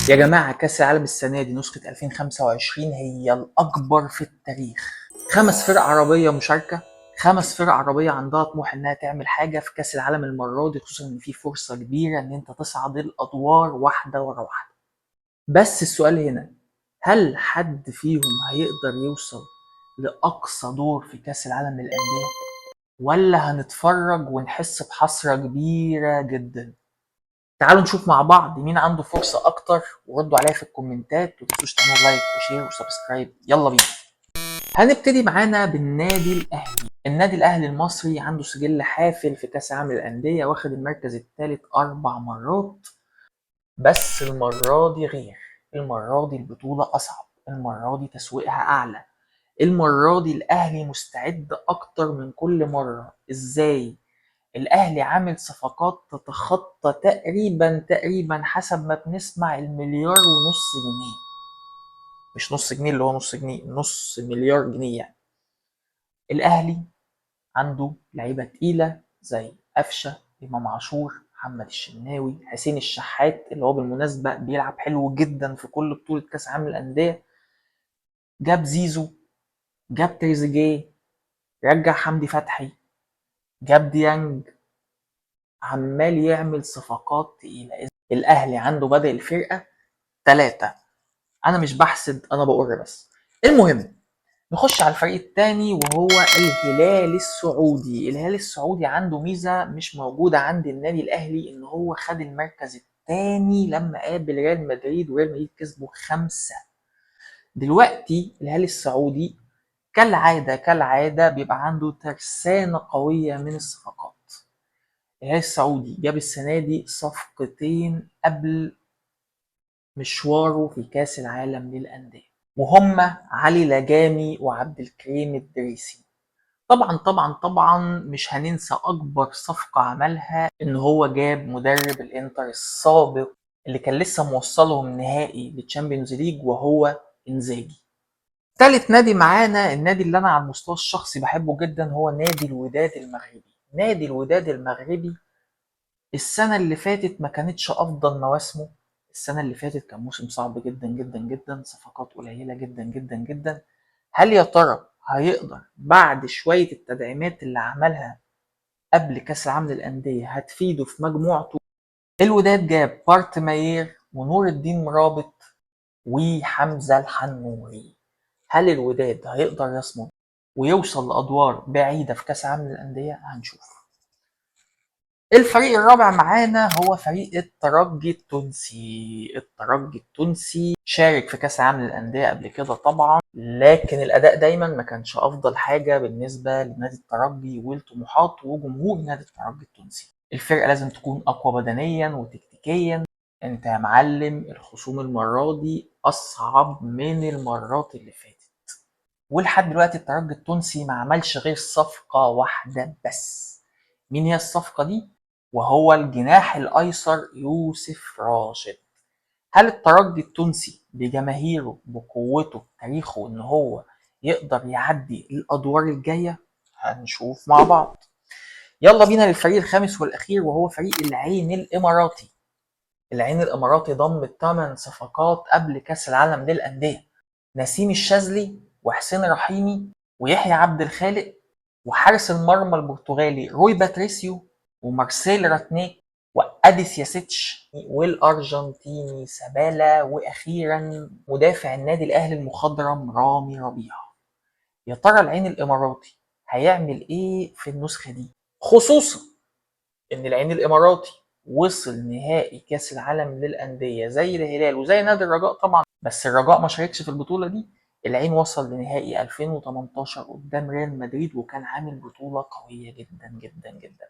يا جماعة، كأس العالم السنة دي نسخة 2025 هي الأكبر في التاريخ. 5 فرق عربية مشاركة، 5 فرق عربية عندها طموح إنها تعمل حاجة في كأس العالم المرة دي، خصوصا إن في فرصة كبيرة إن أنت تصعد الأدوار واحدة ورا واحدة. بس السؤال هنا، هل حد فيهم هيقدر يوصل لأقصى دور في كأس العالم للأندية؟ ولا هنتفرج ونحس بحسرة كبيرة جدا؟ تعالوا نشوف مع بعض مين عنده فرصة أكتر، وردوا عليا في الكومنتات، ومتنسوش تعملوا like و share و subscribe. يلا بينا. هنبتدي معانا بالنادي الأهلي. النادي الأهلي المصري عنده سجل حافل في كأس العالم للأندية، واخد المركز الثالث 4 مرات، بس المرة دي غير. المرة دي البطولة أصعب، المرة دي تسويقها أعلى، المرة دي الأهلي مستعد أكتر من كل مرة. إزاي؟ الأهلي عامل صفقات تتخطى تقريبا حسب ما بنسمع 1.5 مليار جنيه، مش نص جنيه اللي هو نص جنيه، نص مليار جنيه يعني. الأهلي عنده لعيبة تقيلة زي قفشة، إمام عاشور، محمد الشناوي، حسين الشحات اللي هو بالمناسبة بيلعب حلو جدا في كل بطولة كأس عالم للأندية، جاب زيزو، جاب تريزيجيه، رجع حمدي فتحي، جاب ديانج، عمال يعمل صفقات تقيلة. الأهلي عنده بدأ الفرقة 3. أنا مش بحسد، أنا بقر بس. المهم نخش على الفريق الثاني وهو الهلال السعودي. الهلال السعودي عنده ميزة مش موجودة عند النادي الأهلي، إن هو خد المركز الثاني لما قابل ريال مدريد، وريال مدريد كسبه 5. دلوقتي الهلال السعودي كالعادة بيبقى عنده ترسانة قوية من الصفقات. الهلال السعودي جاب السنة دي صفقتين قبل مشواره في كأس العالم للأندية، وهم علي لاجامي وعبد الكريم الدريسي. طبعا طبعا طبعا مش هننسى أكبر صفقة عملها، إن هو جاب مدرب الإنتر السابق اللي كان لسه موصلهم نهائي لل Champions League، وهو إنزاجي. تالت نادي معانا، النادي اللي أنا على المستوى الشخصي بحبه جدا، هو نادي الوداد المغربي. نادي الوداد المغربي السنة اللي فاتت ما كانتش أفضل مواسمه. السنة اللي فاتت كان موسم صعب جدا جدا جدا، صفقات قليلة جدا جدا جدا. هل يا ترى هيقدر بعد شوية التدعيمات اللي عملها قبل كأس العالم للأندية هتفيده في مجموعته؟ الوداد جاب بارت ماير ونور الدين مرابط وحمزة الحنوري. هل الوداد هيقدر يصمد ويوصل لأدوار بعيدة في كأس العالم للأندية؟ هنشوف. الفريق الرابع معانا هو فريق الترجي التونسي. الترجي التونسي شارك في كأس العالم للأندية قبل كده طبعا، لكن الأداء دايما ما كانش أفضل حاجة بالنسبة لنادي الترجي والطموحات وجمهور نادي الترجي التونسي. الفرقة لازم تكون أقوى بدنيا وتكتيكيا. انت يا معلم الخصوم المرة دي أصعب من المرات اللي فاتت، ولحد دلوقتي الترجي التونسي ما عملش غير صفقة واحدة بس. مين هي الصفقة دي؟ وهو الجناح الأيسر يوسف راشد. هل الترجي التونسي بجماهيره بقوته تاريخه إن هو يقدر يعدي الأدوار الجاية؟ هنشوف مع بعض. يلا بينا للفريق الخامس والأخير وهو فريق العين الإماراتي. العين الإماراتي ضم 8 صفقات قبل كأس العالم للأندية: نسيم الشاذلي وحسين رحيمي ويحيى عبد الخالق وحارس المرمى البرتغالي روي باتريسيو ومارسيل راتنيك وأديس ياسيتش والأرجنتيني سابالا، وأخيرا مدافع النادي الأهلي المخضرم رامي ربيعة. يا ترى العين الإماراتي هيعمل إيه في النسخة دي؟ خصوصا إن العين الإماراتي وصل نهائي كأس العالم للأندية زي الهلال وزي نادي الرجاء طبعا، بس الرجاء ما شاركش في البطولة دي. العين وصل لنهائي 2018 قدام ريال مدريد وكان عامل بطولة قوية جدا جدا جدا.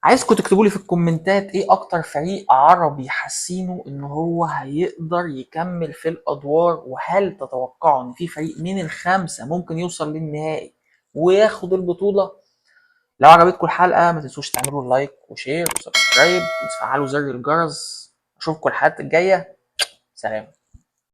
عايزكم تكتبوا لي في الكومنتات ايه اكتر فريق عربي حاسينه ان هو هيقدر يكمل في الادوار، وهل تتوقعوا ان في فريق من ال5 ممكن يوصل للنهائي وياخد البطولة؟ لو عجبتكم الحلقة ما تنسوش تعملوا like و share و subscribe وتفعلوا زر الجرس. اشوفكم الحلقة الجاية. سلام.